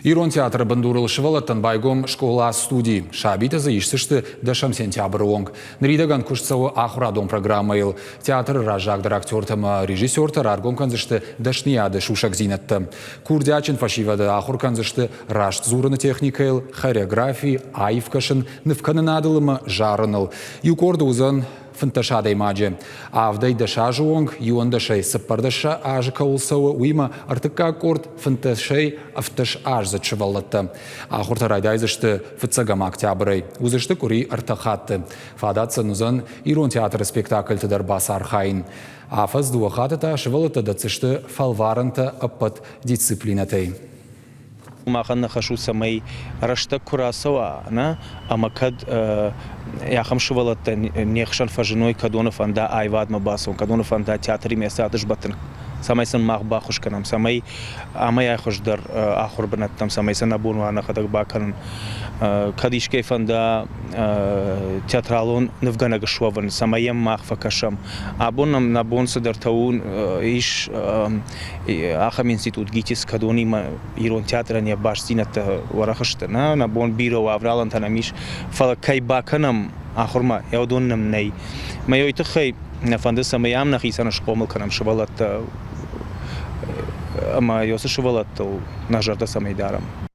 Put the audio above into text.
Ирон театры бындурыл сывӕллӕттӕн байгом скъола-студи. Сабитӕ дзы исдзысты дӕсӕм сентябры онг. Ныридӕгӕн куыст цӕуы ахуырадон программӕйыл. Театры раззагдӕр актертӕ ӕмӕ режиссертӕ раргом кӕндзысты дӕсныйады сусӕгдзинӕдтӕ. Курдиатджын фӕсивӕды ахуыр кӕндзысты раст дзурыны техникӕйыл, хореографи, аив кӕсын, нывкӕнынадыл ӕмӕ зарыныл. Иу къорды уыдзӕн 15 адӕймаджы. Авдӕй 10 азы онг, 11-ӕй 14 азы кӕуыл цӕуы, уыимӕ ӕртыккаг къорд 15-ӕй 17 аздзыд сывӕллӕттӕ. Ахуыртӕ райдайдзысты фыццӕгӕм октябрӕй. Уыдзысты къуыри ӕртӕ хатты. Фадат сын уыдзӕн ирон театры спектакльты дӕр бацархайын. Афӕдз дыууӕ хатты та сывӕллӕттӕ дӕтдзысты фӕлварӕнтӕ ӕппӕт дисциплинӕтӕй. Махӕн нӕ хӕс у, цӕмӕй рӕстӕг куы рацӕуа, нӕ, ӕмӕ кӕд ахӕм сывӕллӕттӕ не хсӕн фӕзыной, кӕдоны фӕнда аивадмӕ бацӕуын, кӕдоны фӕнда театримӕ царды сбӕттын, цӕмӕй сын мах баххуыс кӕнӕм, цӕмӕй амӕй хуыздӕр ахуыр бынӕттӕм, цӕмӕй сӕ нӕ бон уа нӕхӕдӕг бакӕнын. Кӕд искӕй фӕнда театралон нывгӕнӕг суӕвын, цӕмӕй йӕм мах фӕкӕсӕм. Абон нӕм нӕ бон цыдӕртӕ у, ис ахӕм институт ГИТИС, кӕдонимӕ ирон театрӕн йӕ бастдзинӕдтӕ уӕрӕх сты. Нӕ, нӕ бон бирӕ у, авналӕнтӕ нӕм ис, фӕлӕ кӕй бакӕнӕм ахуырмӕ, йӕ уыдон нӕм нӕй. Мӕ уый тыххӕй нӕ фӕнды, цӕмӕй ам нӕхицӕн схъомыл кӕнӕм сывӕллӕттӕ ӕмӕ уыцы сывӕллӕттыл нӕ зӕрдӕ цӕмӕй дарӕм.